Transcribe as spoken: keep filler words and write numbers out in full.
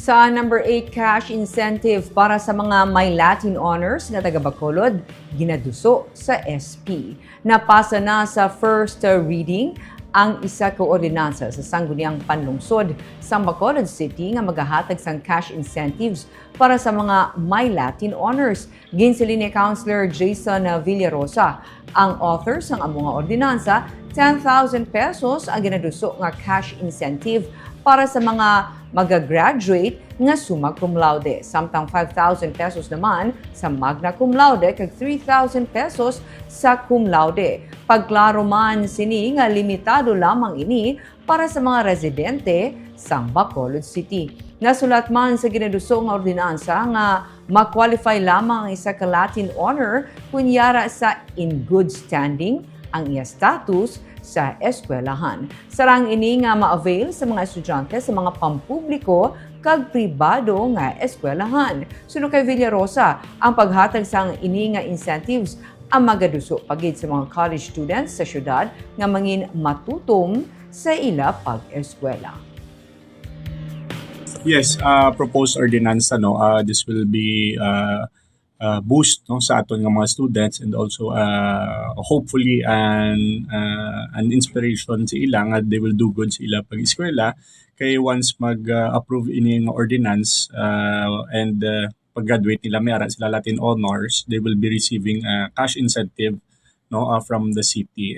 Sa number eight, cash incentive para sa mga may Latin honors nga taga Bacolod, ginaduso sa S P. Napasa na sa first, uh, reading ang isa ka ordinansa sa Sangguniang Panlungsod sa Bacolod City nga magahatag sang cash incentives para sa mga may Latin honors. Ginsiling ni Councilor Jason, uh, Villarosa, ang author sang amo nga ordinansa, ten thousand pesos ang ginaduso nga cash incentive para sa mga magagraduate nga summa cum laude, samtang five thousand pesos naman sa magna cum laude kag three thousand pesos sa cum laude. Pagklaro man sini nga limitado lamang ini para sa mga residente sang Bacolod City. Nasulat man sa ginaduso nga ordinansa nga ma-qualify lamang ang isa ka Latin honor kon yara sa in good standing ang iya status sa eskwelahan. Sarang ini nga ma-avail sa mga estudyante sa mga pampubliko kag pribado nga eskwelahan. Suno kay Villarosa, ang paghatag sang ini nga incentives ang magaduso pa gid sa mga college students sa syudad nga mangin matutom sa ila pag-eskwela. Yes, uh, proposed ordinance, ano, uh, this will be uh, uh, boost, no, sa aton nga mga students, and also uh, hopefully an uh, an inspiration sa ila nga they will do good sa ila pag-eskwela. Kay once mag uh, approve ini nga ordinance, uh, and uh, pag-graduate nila, may ara sila Latin honors, they will be receiving uh, cash incentive, no, uh, from the city.